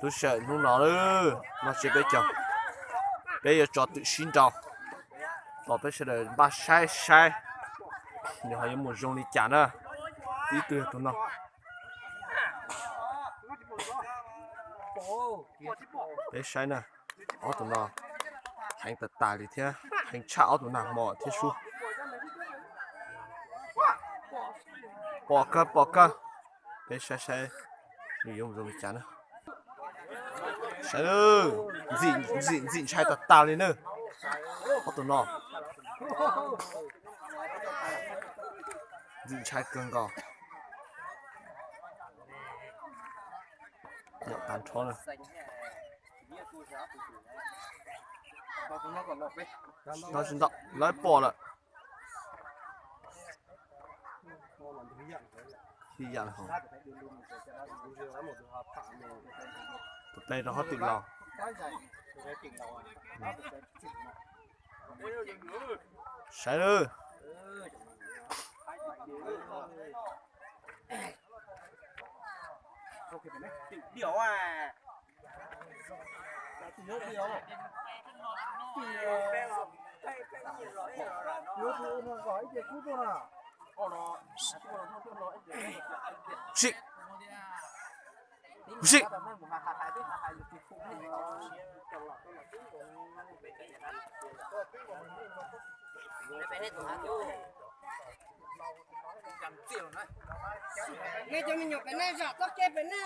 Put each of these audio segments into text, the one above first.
Lub sij hawm hnub no lawm, no tsis peb caug, peb yuav tso twm sib nraus, tos peb sawv daws npaj saib saib nws ho yuav mus zoo li cas na. Ib tug yog tus no. Peb saib na, ob tug no heev tas tas li thiab, heev tshaj ob tug nag hmo thiab sub. Pom kawg pom kawg, peb saib saib nws yuav mus zoo li cas na. Saib, ntxim ntxim ntxim ntshai tas tas li na, ob tug no. Ntxim ntshai kawg nkaus. Nyuam tag nrho na. Tsis ntau, lawv pom lawm. Ib yam li hauv, tus tes rau hauv twm los. Saib lawm. Sim, sim. Nej cov me nyuam pem nej zam txoj kev pem nej.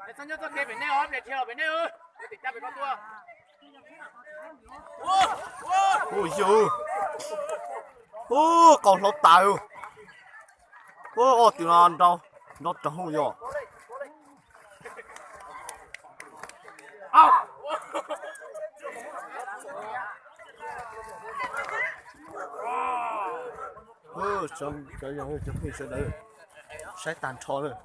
Nej txhob nyob txoj kev pem nej os, pliag dhia los pem nej. Ub, yog, ub, qau hlau tas. Ub, ob tug no nrau, nrau rau hauv yog. Cov yog cov phooj ywg sawv daws saib tag nrho lawm.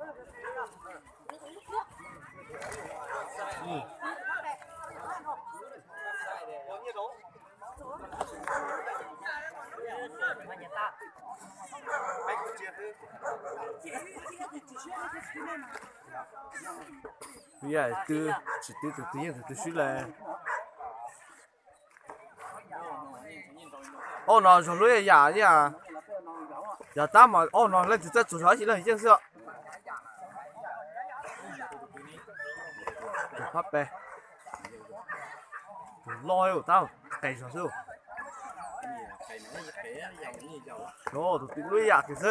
Yam twg tsis twv tus twg yeej tus twg swb le. Ob no zog lub yam yam, yog tab mas ob no leej twg txawj txug zog ib leeg yeej xwb. Tus phab pem, tus loj tab qis zog xwb. Tus twg lub yam kiag xwb.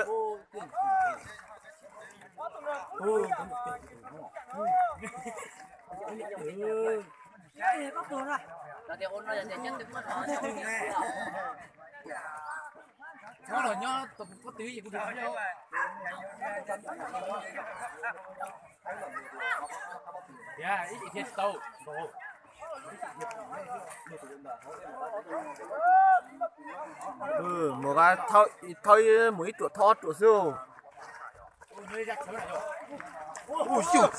Txhob los nyob pob tw es kuv dhia. Tiag, ib tsis dhia tsis tau. Mus, thauj mus ib ruam thauj ob ruam xwb.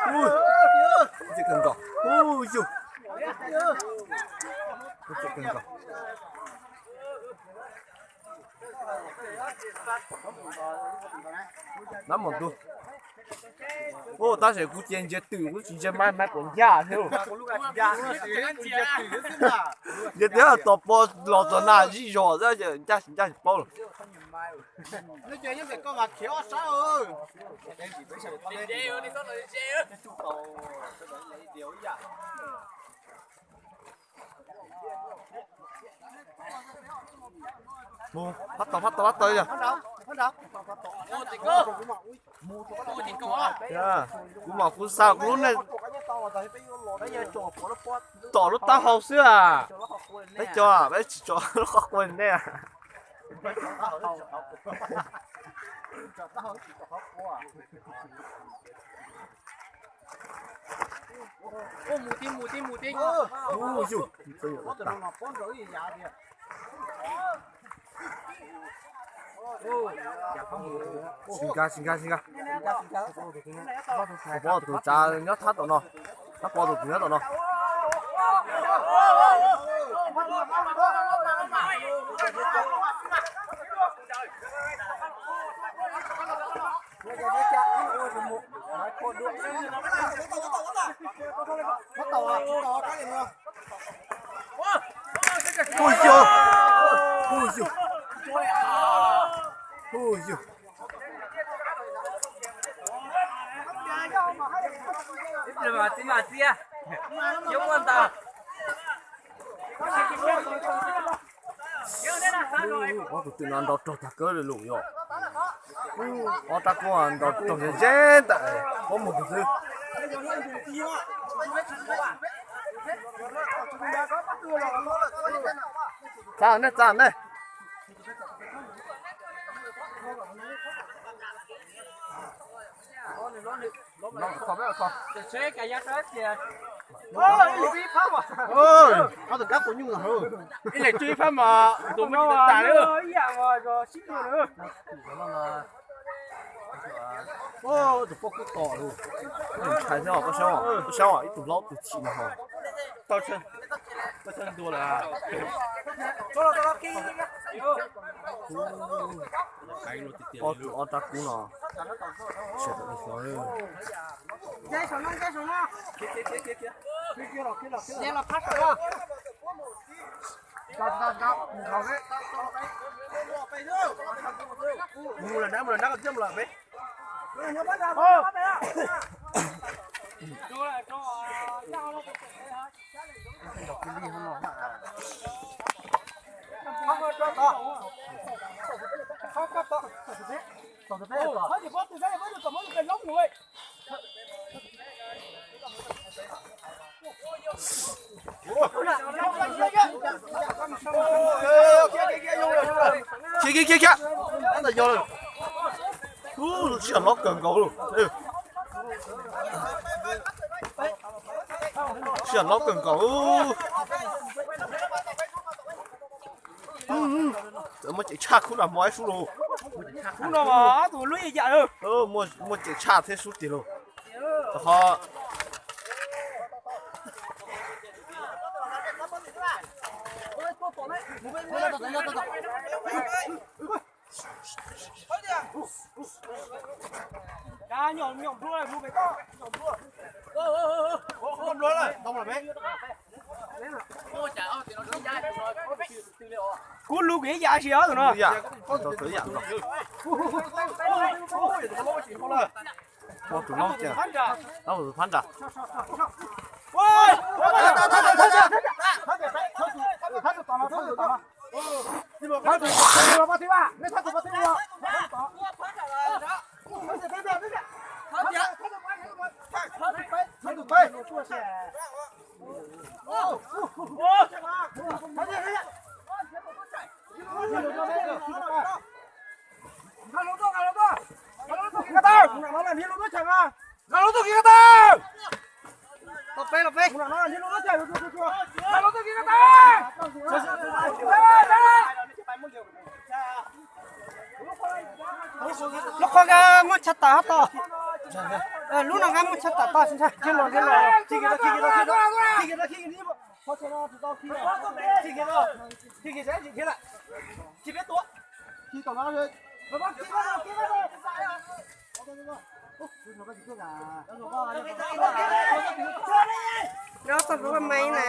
Ub, ub, ub, tseem kawg nkaus, ub yug, ub tseem kawg nkaus. Nab mus tus, ub, tab sis kuv cia ntsia twm kuv tsis ntsia maiv, maiv puas ncaj thiab. Ntsia tias tos pom los txog na zib zog xwb, ncaj tsis ncaj tsis paub lawm. Mus, phab tau, phab tau, phab tau yog. Kuv mam kuv xa kuv lub neej tom lub taub hau xwb as. Peb cov peb tsis tsom lub qhov qua nej. Mus ti mus ti mus ti. Ub yug, tsis nkag, tsis nkag, tsis nkag. Pov tus tsav nyob thab tom no, thab pov tus nyob tom no. Hu yug, hu yug, hu yug. Ob tug twm no nrau raug tag kawg li lawm yom. Ob rab kub nrau raug ze ze ntawm pob muag tus xwb. Txav nej, txav nej. Ob tug kab quav nyuj no. Ib leeg tswj ib phab mas tus me nyuam tas li. Tus pob kub tom lawm. Ntshai thiab os, koj saib, koj saib ib tug laub tus chim no ho. Tau tshaj ntua lawm. Ob tug ob rab kub no. Sawv daws ua xyov. Mus lawm na, mus lawm na, koj thiaj mus lawm peb. Khiav, khiav, khiav, khiav. Tab tom yog lawm. Ub, sij hawm lob kawg nkaus. Sij hawm lob kawg nkaus. Txawm muaj ceem tshaj khub no mog ib sub lauj. Khub no mas ob tug lub ib yam. Muaj ceem tshaj thiab sub tiag lauj. Rau qhov Kuv lub kuv ib yam si os tus no. Tus no. Tus no ces, tus no phab nra. Lub qhov nqa muaj chaw tas hab tod. Lub no nqa muaj chaw tas tod, tsis ntshai. Nyob txog lub maiv na.